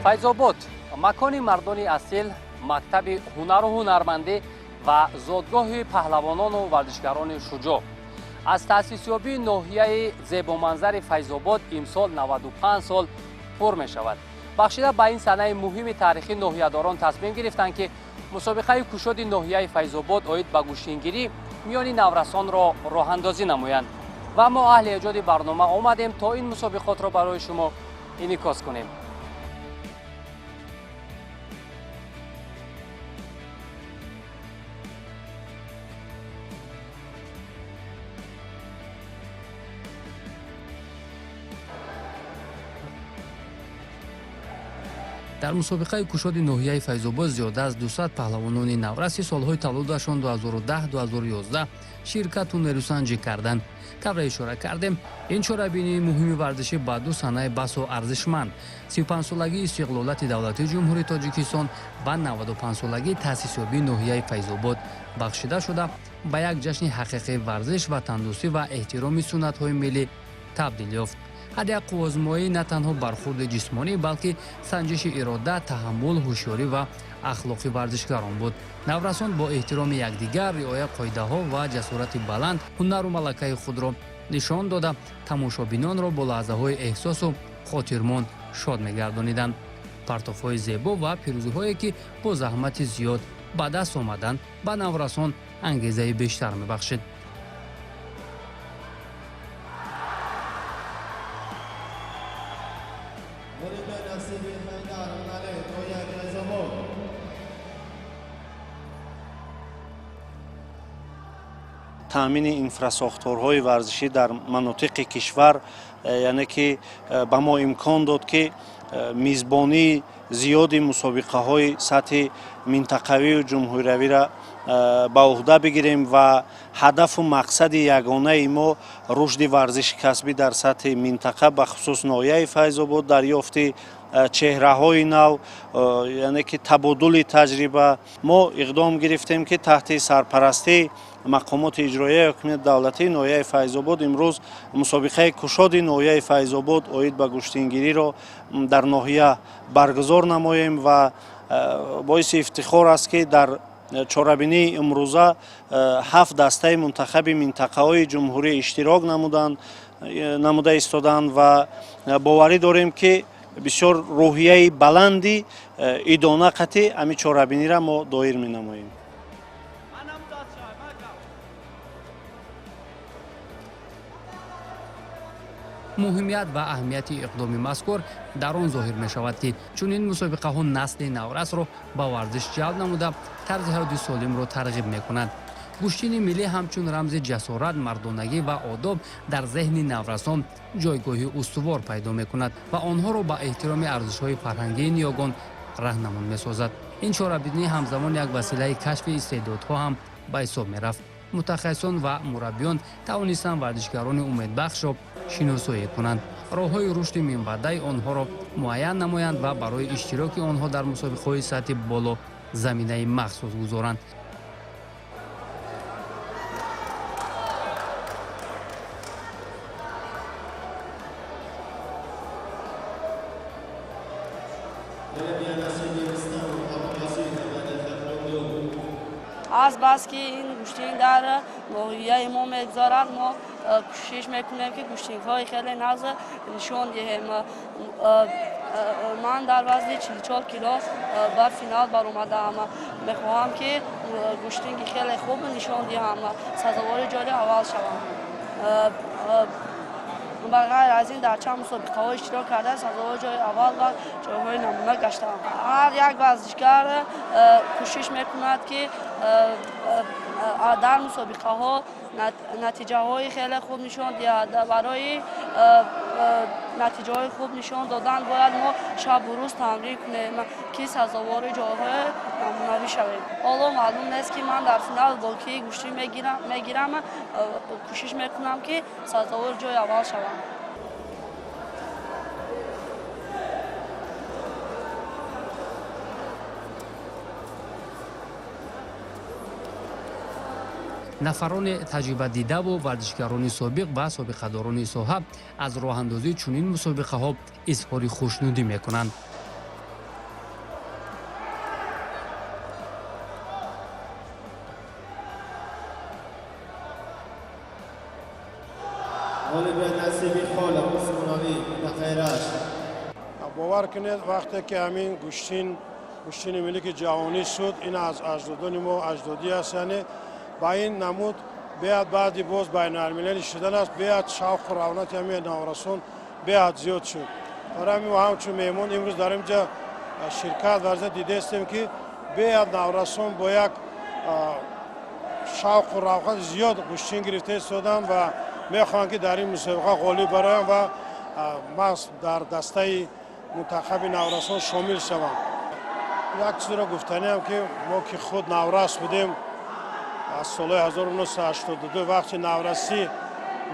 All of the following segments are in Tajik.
Файзобод макони мардони асил, мактаби ҳунару ҳунармандӣ ва зодгоҳи паҳлавонону варзишгарони шуҷоъ. Аз таъсисёбии ноҳияи зебоманзари Файзобод имсол 95 сол пур мешавад. Бахшида ба ин санаи муҳими таърихӣ ноҳиядорон тасмим гирифтанд, ки мусобиқаи кушоди ноҳияи Файзобод оид ба гӯштингирӣ миёни наврасонро роҳандозӣ намоянд. Ва мо аҳли эҷоди барнома омадем, то ин мусобиқотро барои шумо инъикос кунем. Дар мусобиқаи кушоди ноҳияи Файзобод зиёда аз 200 паҳлавонони навраси солҳои таваллудашон 2010-2011 ширкату нерӯсанҷӣ карданд. Тавре ишора кардем, ин чорабинии муҳими варзишӣ ба ду санаи басо арзишманд: 35-солагии истиқлолияти давлатии Ҷумҳурии Тоҷикистон ва 95-солагии таъсисёбии ноҳияи Файзобод бахшида шуда, ба як ҷашни ҳақиқии варзиш, ватандӯстӣ ва эҳтироми суннатҳои миллӣ табдил ёфт. Ҳар як қувваозмоӣ на танҳо бархурди ҷисмонӣ, балки санҷиши ирода, таҳаммул, ҳушёрӣ ва ахлоқи варзишгарон буд. Наврасон бо эҳтироми якдигар, риоя қоидаҳо ва ҷасорати баланд ҳунару малакаи худро нишон дода, тамошобинонро бо лаҳзаҳои эҳсосу хотирмон шод мегардониданд. Партофҳои зебо ва пирӯзиҳое, ки бо заҳмати зиёд ба даст омаданд, ба наврасон ангезаи бештар мебахшид. Таъмини инфрасохторҳои варзишӣ дар манотиқи кишвар, яъне ки ба мо имкон дод, ки мизбонии зиёди мусобиқаҳои сатҳи минтақавию ҷумҳуриявиро ба уҳда бигирем ва ҳадафу мақсади ягонаи мо рушди варзиши касбӣ дар сатҳи минтақа, бахусус ноҳияи Файзобод, дарёфти чеҳраҳои нав, яъне ки табодули таҷриба. Мо иқдом гирифтем, ки таҳти сарпарастии мақомоти иҷроияи ҳокимияти давлатии ноҳияи Файзобод имрӯз мусобиқаи кушоди ноҳияи Файзобод оид ба гӯштингириро дар ноҳия баргузор намоем ва боиси ифтихор аст, ки дар чорабинии имрӯза ҳафт дастаи мунтахаби минтақаҳои ҷумҳурӣ иштирок намуда истоданд ва боварӣ дорем, ки бисёр рӯҳияи баланди идона қатӣ ҳамин чорабиниро мо доир менамоем. Муҳимият ва аҳамияти иқдоми мазкур дар он зоҳир мешавад, ки чунин мусобиқаҳо насли наврасро ба варзиш ҷалб намуда, тарзи ҳаёти солимро тарғиб мекунанд. Гӯштини миллӣ ҳамчун рамзи ҷасорат, мардонагӣ ва одоб дар зеҳни наврасон ҷойгоҳи устувор пайдо мекунад ва онҳоро ба эҳтироми арзишҳои фарҳангии ниёгон раҳнамон месозад. Ин чорабинӣ ҳамзамон як василаи кашфи истеъдодҳо ҳам ба ҳисоб мерафт. Мутахассисон ва мураббиён тавонистанд варзишгарони умедбахшро шиносоӣ кунанд, роҳҳои рушди минбаъдаи онҳоро муайян намоянд ва барои иштироки онҳо дар мусобиқаҳои сатҳи боло заминаи махсус гузоранд. Аз бас ки ин гӯштин дар ноҳияи мо мегузарад, мо кӯшиш мекунем, ки гӯштинҳои хеле нағз нишон диҳем. Ман дар вазни 44 кило ба финал баромадаам. Мехоҳам, ки гӯштинги хеле хуб нишон диҳам, сазовори ҷои аввал шавам. Ба ғайр аз ин, дар чанд мусобиқаҳо иштирок карда, сазовори ҷои аввал ва ҷойҳои намуна гаштаам. Ҳар як варзишгар кӯшиш мекунад, ки дар мусобиқаҳо натиҷаҳои хеле хуб нишон диҳад. Барои натиҷаҳои хуб нишон додан бояд мо шабу рӯз тамрин кунем, ки сазовори ҷойҳои намунавӣ шавем. Ҳоло маълум нест, ки ман дар финал бо кӣ гӯштӣ мегирам. Кӯшиш мекунам, ки сазовори ҷои аввал шавам. Нафарони таҷрибадидаву варзишгарони собиқ ва собиқадорони соҳа аз роҳандозии чунин мусобиқаҳо изҳори хушнудӣ мекунанд. Бовар кунед, вақте ки ҳамин гӯштини миллӣ ки ҷаҳонӣ шуд, ин аз аҷдодони мо аҷдодӣ аст, яъне ба ин намуд беҳад баъди боз байналмилалӣ шудан аст, беҳад шавқу равнати ҳамин наврасон беҳад зиёд шуд. Барои ҳамин мо ҳамчун меҳмон имрӯз дар инҷа ширкат варзида дидаистем, ки беҳад наврасон бо як шавқу равғати зиёд гӯштин гирифта истоданд ва мехоҳанд, ки дар ин мусобиқа ғолиб бароянд ва маҳз дар дастаи мунтахаби наврасон шомил шаванд. Як чизро гуфтаниам, ки мо ки худ наврас будем, аз солҳои 1982 вақти наврасӣ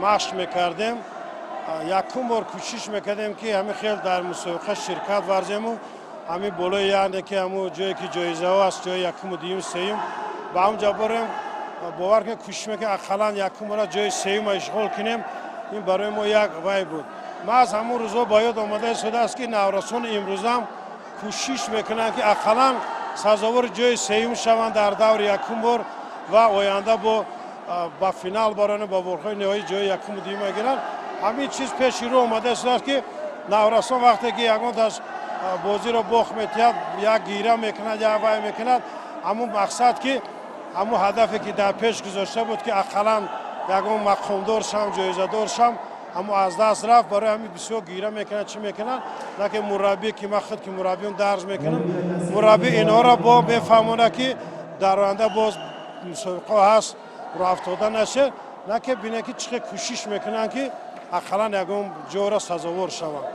машқ мекардем, якум бор кӯшиш мекардем, ки ҳамин хел дар мусобиқа ширкат варзему ҳамин болои, яъне ки ҳамун ҷое ки ҷоизаҳо аст, ҷои якуму дуюм, сеюм, ба ҳамун ҷо борем. Бовар кунед, кӯшиш мекардем ақаллан якум бора ҷои сеюма ишғол кунем. Ин барои мо як вай буд. Маҳз ҳамун рӯзҳо ба ёд омада истодааст, ки наврасони имрӯзам кӯшиш мекунанд, ки ақаллан сазовори ҷои сеюм шаванд дар даври якум бор ва оянда бо ба финал бароянд, ба борҳои ниҳоӣ ҷои якуму дуюма гиранд. Ҳамин чиз пеши рӯ омада истодааст, ки наврасон вақте ки ягон аз бозиро бохт метиҳад, як гира мекунад, як вай мекунад, ҳамун мақсад ки ҳамун ҳадафе ки дар пеш гузошта буд, ки ақаллан ягон мақомдор шавам, ҷоизадор шавам, ҳамун аз даст рафт. Барои ҳамин бисёр гира мекунад, чӣ мекунад. Лекин мураббӣ, ки ман худ ки мураббиён дарс мекунам, мураббӣ инҳоро бо мефаҳмонад, ки дар оянда боз мусобиқаҳо ҳаст, рӯафтода нашед. Лекин бинед, ки чӣ хел кӯшиш мекунанд, ки ақаллан ягон ҷойро сазовор шаванд.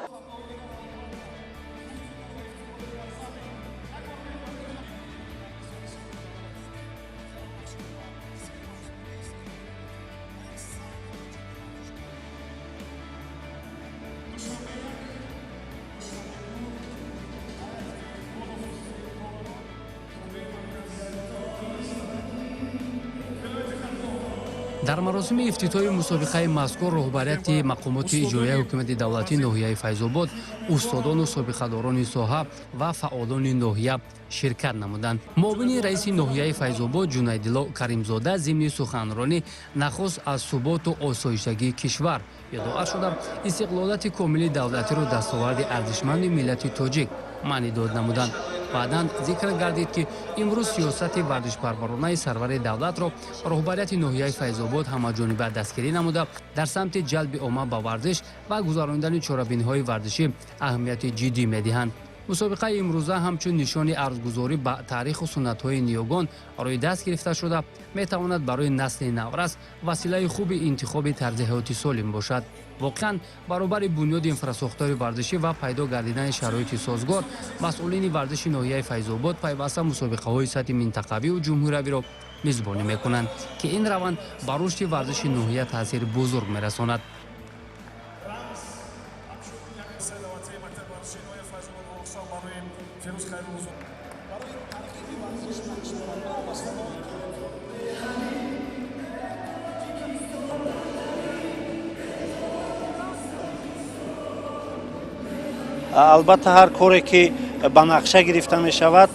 Дар маросими ифтитоҳи мусобиқаи мазкур роҳбарияти мақомоти иҷроияи ҳукумати давлатии ноҳияи Файзобод, устодону собиқадорони соҳа ва фаъолони ноҳия ширкат намуданд. Муовини раиси ноҳияи Файзобод Ҷунайдилло Каримзода зимни суханронӣ нахуст аз суботу осоиштагии кишвар ёдовар шуда, истиқлолияти комили давлатиро дастоварди арзишманди миллати тоҷик маънӣ дод намуданд. Баъдан зикр гардид, ки имрӯз сиёсати варзишпарваронаи сарвари давлатро роҳбарияти ноҳияи Файзобод ҳамаҷониба дастгирӣ намуда, дар самти ҷалби омма ба варзиш ва гузаронидани чорабиниҳои варзишӣ аҳамияти ҷиддӣ медиҳанд. Мусобиқаи имрӯза ҳамчун нишони арзгузорӣ ба таъриху суннатҳои ниёгон рӯи даст гирифта шуда, метавонад барои насли наврас василаи хуби интихоби тарзи ҳаёти солим бошад. Воқеан, баробари бунёди инфрасохтори варзишӣ ва пайдо гардидани шароити созгор, масъулини варзиши ноҳияи Файзобод пайваста мусобиқаҳои сатҳи минтақавию ҷумҳуриявиро мизбонӣ мекунанд, ки ин раванд ба рушди варзиши ноҳия таъсири бузург мерасонад. Албатта, ҳар коре ки ба нақша гирифта мешавад,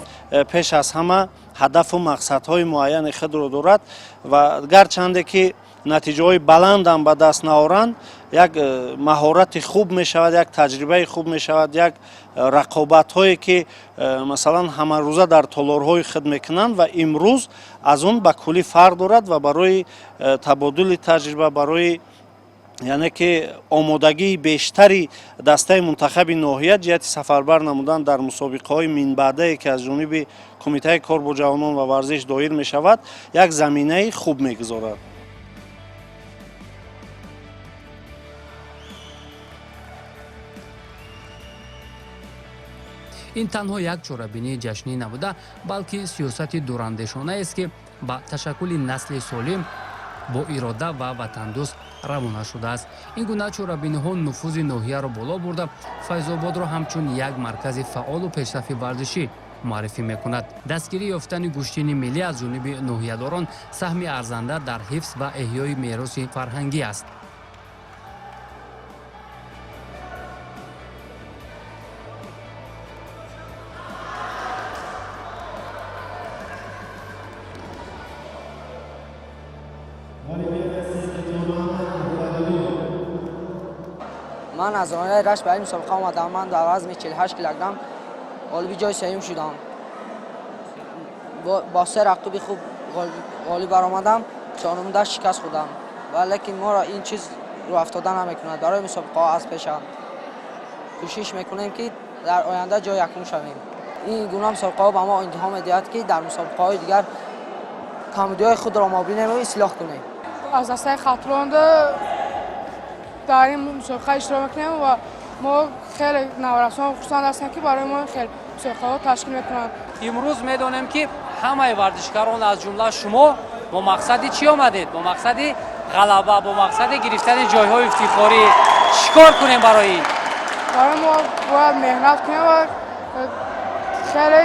пеш аз ҳама ҳадафу мақсадҳои муайяни худро дорад ва гарчанде ки натиҷаҳои баландам ба даст наоранд, як маҳорати хуб мешавад, як таҷрибаи хуб мешавад, як рақобатҳое ки масалан ҳамарӯза дар толорҳои худ мекунанд ва имрӯз аз он ба куллӣ фарқ дорад ва барои табодули таҷриба, барои яъне ки омодагии бештари дастаи мунтахаби ноҳия ҷиҳати сафарбар намудан дар мусобиқаҳои минбаъдае, ки аз ҷониби Кумитаи кор бо ҷавонон ва варзиш доир мешавад, як заминаи хуб мегузорад. Ин танҳо як чорабинии ҷашнӣ набуда, балки сиёсати дурандешонаест, ки ба ташаккули насли солим бо ирода ва ватандӯст равона шудааст. Ин гуна чорабиниҳо нуфузи ноҳияро боло бурда, Файзободро ҳамчун як маркази фаъолу пешрафи варзишӣ муаррифӣ мекунад. Дастгирӣ ёфтани гӯштини миллӣ аз ҷониби ноҳиядорон саҳми арзанда дар ҳифз ва эҳёи мероси фарҳангӣ аст. Ман аз ноҳияи Рашт ба ин мусобиқа омадам. Ман дар вазни 48 килограмм ғолиби ҷои сеюм шудам. Бо се рақиби хуб ғолиб баромадам, чорумда шикаст хӯрдам. Валекин моро ин чиз рӯҳафтода намекунад. Барои мусобиқаҳо аз пешам кӯшиш мекунем, ки дар оянда ҷои якум шавем. Ин гуна мусобиқаҳо ба мо имкон медиҳад, ки дар мусобиқаҳои дигар камбудиҳои худро мо бинем ва ислоҳ кунем. Аз дастаи Хатлонда дар ин мусобиқа иштирок мекунем ва мо хеле наврасон хурсанд ҳастем, ки барои мо хеле мусобиқаҳо ташкил мекунанд. Имрӯз медонем, ки ҳамаи варзишгарон, аз ҷумла шумо, бо мақсади чӣ омадед? Бо мақсади ғалаба, бо мақсади гирифтани ҷойҳои ифтихорӣ. Чӣ кор кунем барои ин? Барои мо бояд меҳнат кунем ва хеле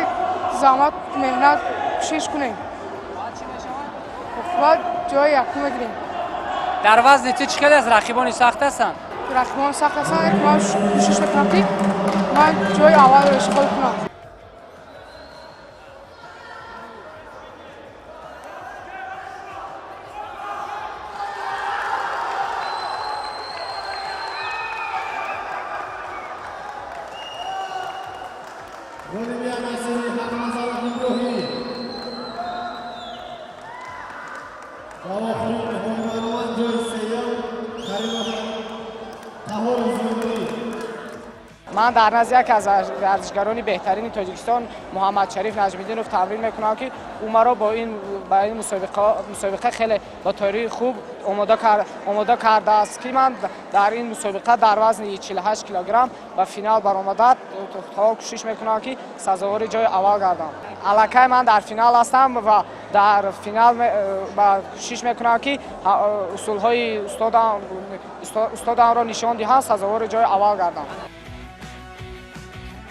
заҳмат, меҳнат, кӯшиш кунем. Баъд ҷои якум мегирем. Дар вазни ту чӣ хеле аз рақибони сахт ҳастанд? Рақибон сахт ҳастанд, ман кӯшиш мекунам, ки ман ҷои аввалро ишғол кунам. Ман дар назди яке аз варзишгарони беҳтарини Тоҷикистон Муҳаммадшариф Наҷмиддинов тамрин мекунам, ки ӯ маро ба ин мусобиқа хеле бо тайёрии хуб омода кардааст, ки ман дар ин мусобиқа дар вазни 48 килограмм ба финал баромада то кӯшиш мекунам, ки сазовори ҷои аввал гардам. Аллакай ман дар финал ҳастам ва дар финал кӯшиш мекунам, ки усулҳои устодамро нишон диҳам, сазовори ҷои аввал гардам.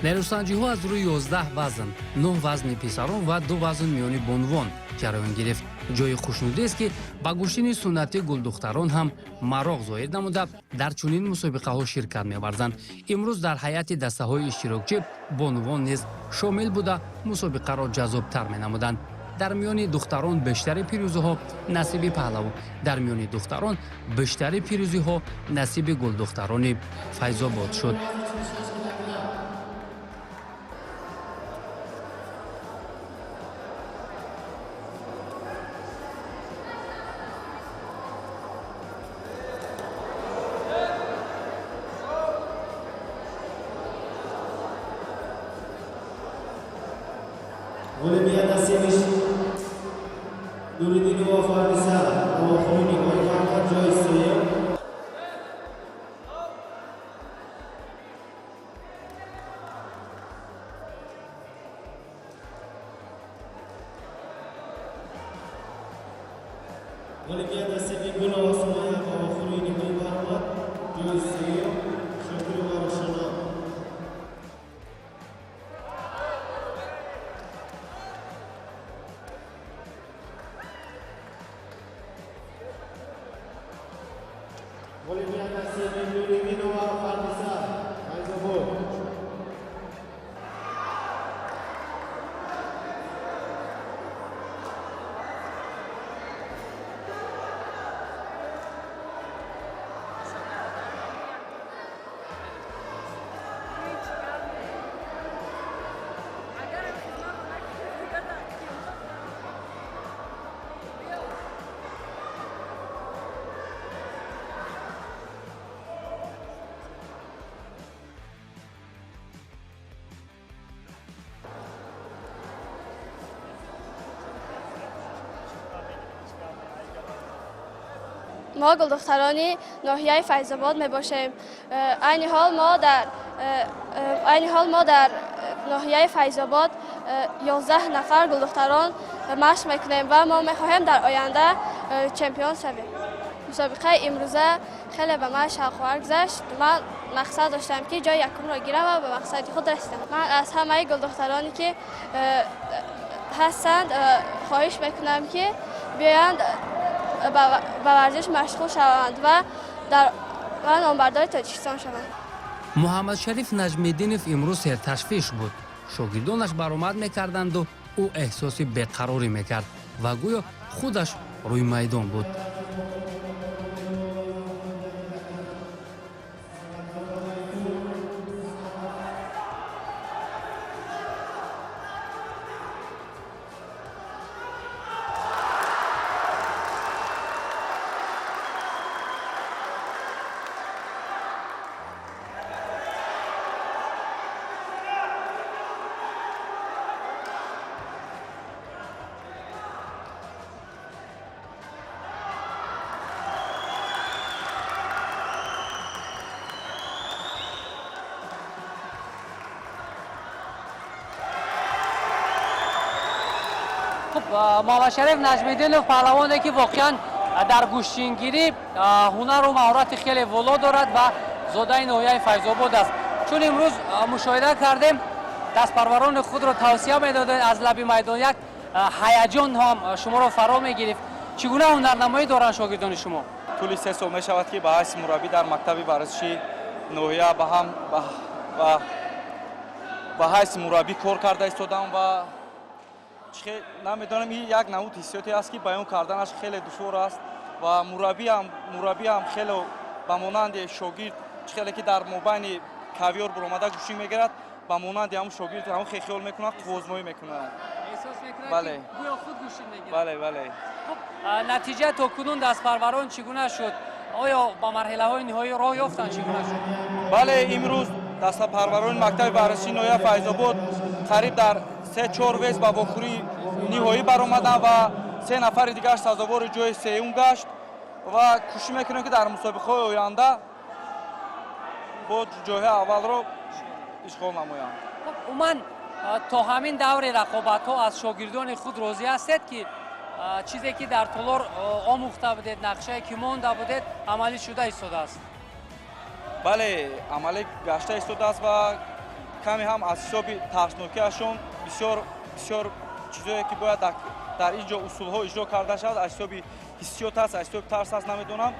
Нерӯсанҷиҳо аз рӯи 11 вазн, 9 вазни писарон ва 2 вазн миёни бонувон ҷараён гирифт. Ҷои хушнудиест, ки ба гӯштини суннатӣ гулдухтарон ҳам мароқ зоҳир намуда, дар чунин мусобиқаҳо ширкат меварзанд. Имрӯз дар ҳайати дастаҳои иштирокчӣ бонувон низ шомил буда, мусобиқаро ҷаззобтар менамуданд. Дар миёни духтарон бештари пирӯзиҳо насиби паҳлавон, дар миёни духтарон бештари пирӯзиҳо насиби гулдухтарони Файзобод шуд. Ғолибият насибиш Нуриддинова Фарниса, охири ниҳоӣ баромад, ҷои сеюм. Ғолибият насиби Гулова Сумайя, ба охири ниҳоӣ баромад, ҷои сеюм. Шокирова Рӯшона. Ғолибият насиби Нуриддинова Фарниса, Файзобод. Мо гулдухтарони ноҳияи Файзобод мебошем. Айни ҳол мо дар ноҳияи Файзобод 11 нафар гулдухтарон машқ мекунем ва мо мехоҳем дар оянда чемпион шавем. Мусобиқаи имрӯза хеле ба ман шавқовар гузашт. Ман мақсад доштам, ки ҷои якумро гирам ва ба мақсади худ расидам. Ман аз ҳамаи гулдухтароне, ки ҳастанд, хоҳиш мекунам, ки биёянд, ба варзиш машғул шаванд ва номбардори Тоҷикистон шаванд. Муҳаммадшариф Наҷмиддинов имрӯз серташвиш буд. Шогирдонаш баромад мекарданду ӯ эҳсоси беқарорӣ мекард ва гӯё худаш рӯи майдон буд. Хуб, Муҳаммадшариф Наҷмиддинов паҳлавоне ки воқеан дар гӯштингирӣ ҳунару маҳорати хеле воло дорад ва зодаи ноҳияи Файзобод аст. Чун имрӯз мушоҳида кардем, дастпарварони худро тавсия медодед аз лаби майдон, як ҳаяҷон ҳам шуморо фаро мегирифт. Чӣ гуна ҳунарнамоӣ доранд шогирдони шумо? Тӯли 3 сол мешавад ки ба ҳайси мураббӣ дар мактаби варзиши ноҳия ба ҳайси мураббӣ кор карда истодам ва намедонам, ин як намуд ҳиссиёте аст ки баён карданаш хеле душвор аст ва мураббиам хеле ба монанди шогирд, чӣ хеле ки дар мобайни кавёр буромада гӯштӣ мегирад, ба монанди ҳамун шогирд ҳамун хел мекунад, қуввозмоӣ мекунад. Эҳсос мекунад, Бале. гӯё худ гӯштӣ мегирад. Бале, бале. Хуб, натиҷа то кунун дастпарварон чӣ гуна шуд? Оё ба марҳилаҳои ниҳоӣ роҳ ёфтанд, чӣ гуна шуд? Бале, имрӯз дастапарварони мактаби варзишии ноҳияи Файзобод қариб дар 3-4 вез ба вохӯрии ниҳоӣ баромаданд ва 3 нафари дигар сазовори ҷои сеюм гашт ва кӯшиш мекунем ки дар мусобиқаҳои оянда бо ҷойҳои аввалро ишғол намоянд. Хуб, умуман то ҳамин даври рақобатҳо аз шогирдони худ розӣ ҳастед ки чизе ки дар толор омӯхта будед, нақшае ки монда будед, амалӣ шуда истодааст? Бале, амалӣ гашта истодааст ва каме ҳам аз ҳисоби тарснокиашон бисёр бисёр чизое ки бояд дар ин ҷо усулҳо иҷро карда шавад, аз ҳисоби ҳиссиёт аст, аз ҳисоби тарс аст, намедонам,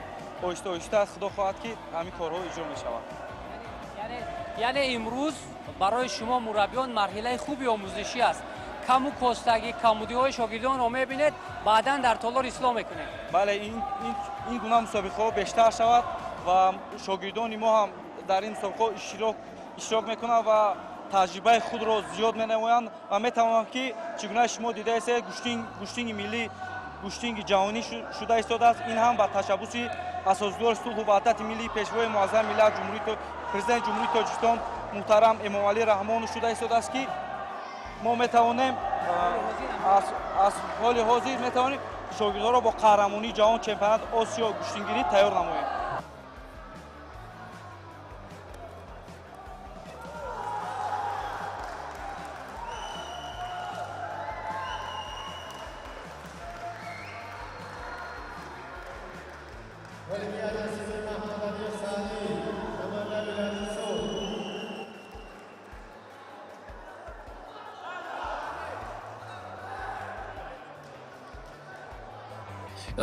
оҳиста оҳиста худо хоҳад ки ҳамин корҳо иҷро мешавад. Яъне имрӯз барои шумо мураббиён марҳилаи хуби омӯзишӣ аст. Каму костагӣ, камбудиҳои шогирдонро мебинед, баъдан дар толор ислоҳ мекунед. Бале, ин гуна мусобиқаҳо бештар шавад ва шогирдони мо ҳам дар ин мусобиқаҳо иштирок мекунанд ва таҷрибаи худро зиёд менамоянд ва метавонанд ки чӣ гуна шумо дидаесед, гӯштинги миллӣ, гӯштинги ҷаҳонӣ шуда истодааст. Ин ҳам ба ташаббуси асосгузори сулҳу ваҳдати миллӣ, пешвои муаззами миллат, президенти Ҷумҳурии Тоҷикистон муҳтарам Эмомалӣ Раҳмонов шуда истодааст ки мо метавонем аз ҳоли ҳозир метавонем шогирдҳоро бо қаҳрамонии ҷаҳон, чемпионати Осиё гӯштингирӣ тайёр намоем.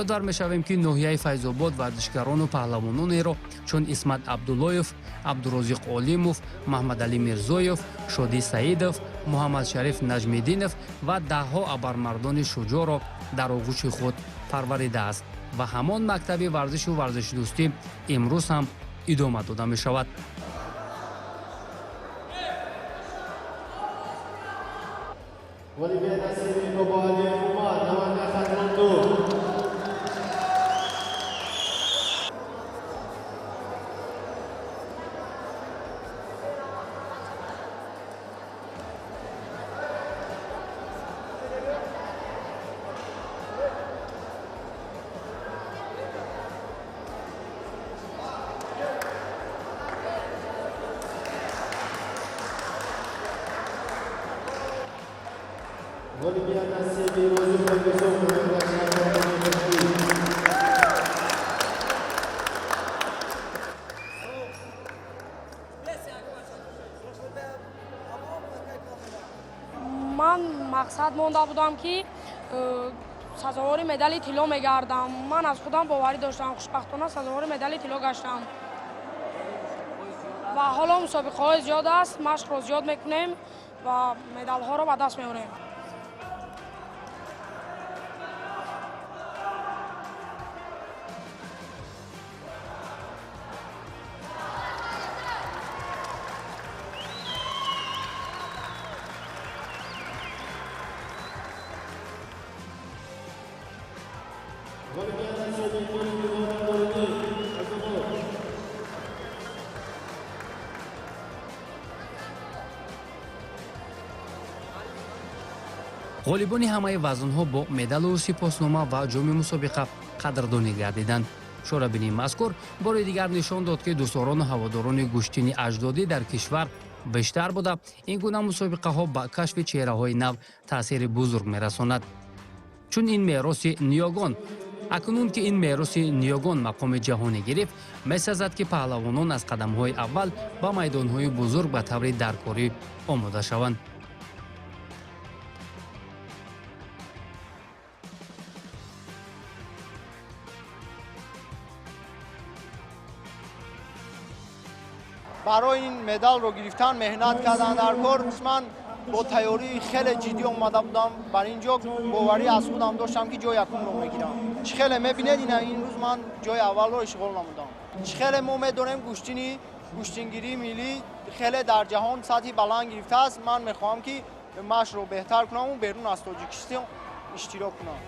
Ёдвар мешавем ки ноҳияи Файзобод варзишгарону паҳлавононеро чун Исмат Абдуллоев, Абдурозиқ Олимов, Маҳмадалӣ Мирзоев, Шодӣ Саидов, Муҳаммадшариф Наҷмиддинов ва даҳҳо абармардони шуҷоъро дар оғӯши худ парваридааст ва ҳамон мактаби варзишу варзишдӯстӣ имрӯз ҳам идома дода мешавад. Ман мақсад монда будам ки сазовори медали тилло мегардам. Ман аз худам боварӣ доштам, хушбахтона сазовори медали тилло гаштам. Ва ҳоло мусобиқаҳои зиёд аст, машқро зиёд мекунем ва медалҳоро ба даст меорем. Ғолибони ҳамаи вазнҳо бо медалу сипоснома ва ҷоми мусобиқа қадрдонӣ гардиданд. Чорабинии мазкур бори дигар нишон дод, ки дӯстдорону ҳаводорони гӯштини аҷдодӣ дар кишвар бештар буда, ин гуна мусобиқаҳо ба кашфи чеҳраҳои нав таъсири бузург мерасонад. Чун ин мероси ниёгон, акнун ки ин мероси ниёгон мақоми ҷаҳонӣ гирифт, месазад ки паҳлавонон аз қадамҳои аввал ба майдонҳои бузург ба таври даркорӣ омода шаванд. Барои ин медалро гирифтан меҳнат кардан дар кор. Ман бо тайёрии хеле ҷиддӣ омада будам бар ин ҷо, боварӣ аз худам доштам, ки ҷои якумро мегирам. Чӣ хеле мебинед, ина ин рӯз ман ҷои аввалро ишғол намудам. Чӣ хеле мо медонем, гӯштингирии миллӣ хеле дар ҷаҳон сатҳи баланд гирифтааст. Ман мехоҳам, ки машқро беҳтар кунаму берун аз Тоҷикистон иштирок кунам.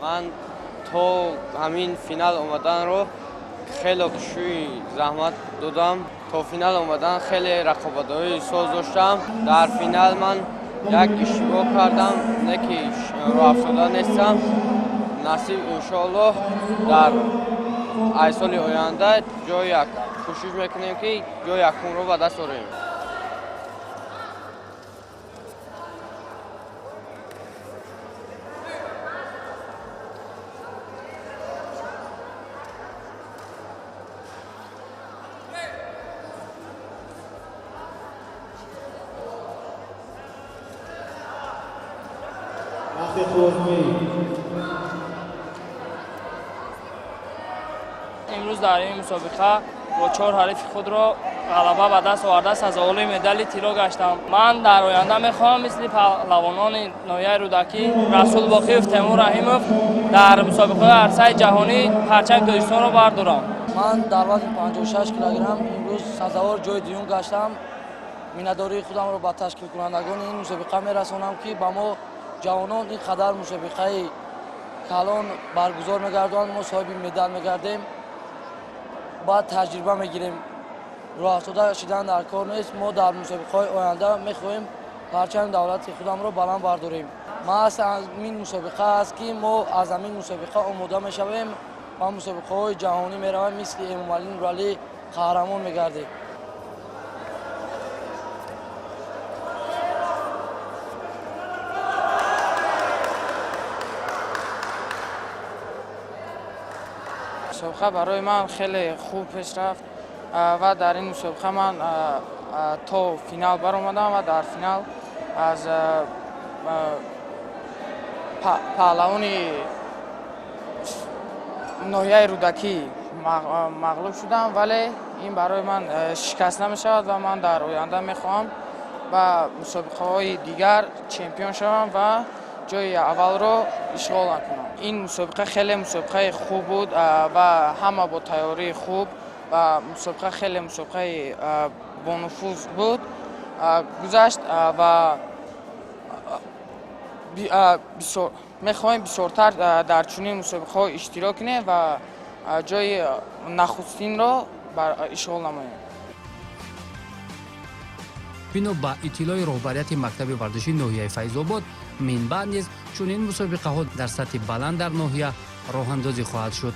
Ман то ҳамин финал омаданро хеле кӯшиши заҳмат додам. То финал омадан хеле рақобатҳои соз доштам. Дар финал ман як иштибоҳ кардам, не ки роҳафтода нестам. Насиб, иншоаллоҳ, дар ай соли оянда ҷои кӯшиш мекунем, ки ҷои якумро ба даст орем. Имрӯз дар ин мусобиқа бо чор ҳарифи худро ғалаба ба даст оварда, сазовори медали тилло гаштам. Ман дар оянда мехоҳам мисли паҳлавонони ноҳияи Рӯдакӣ, Расул Боқиев, Темур Раҳимов дар мусобиқаҳои арсаи ҷаҳонӣ парчами Тоҷикистонро бардорам. Ман дар вазни 56 килограмм имрӯз сазовор ҷои дуюм гаштам. Миннатдории худамро ба ташкилкунандагони ин мусобиқа мерасонам, ки ба мо ҷавонон ин қадар мусобиқаи калон баргузор мегардонанд. Мо соҳиби медал мегардем, баъд таҷриба мегирем. Роҳафтода шидан дар кор нест. Мо дар мусобиқаҳои оянда мехоҳем парчами давлати худамро баланд бардорем. Маҳз ҳамин мусобиқа аст, ки мо аз ҳамин мусобиқа омода мешавем ва мусобиқаҳои ҷаҳонӣ меравем, мисли Эмомалӣ Нуралӣ қаҳрамон мегардем. Мусобиқа барои ман хеле хуб пеш рафт ва дар ин мусобиқа ман то финал баромадам ва дар финал аз паҳлавони ноҳияи Рӯдакӣ мағлуб шудам, вале ин барои ман шикаст намешавад ва ман дар оянда мехоҳам ба мусобиқаҳои дигар чемпион шавам ва ҷои аввалро ишғол накунам. Ин мусобиқа хеле мусобиқаи хуб буд ва ҳама бо тайёрии хуб ва мусобиқа хеле мусобиқаи бонуфуз буд гузашт ва мехоҳем бисёртар дар чунин мусобиқаҳо иштирок кунем ва ҷои нахустинро ишғол намоем. Бино ба иттилои роҳбарияти мактаби варзиши ноҳияи Файзобод, минбаъд низ чунин мусобиқаҳо дар сатҳи баланд дар ноҳия роҳандозӣ хоҳад шуд.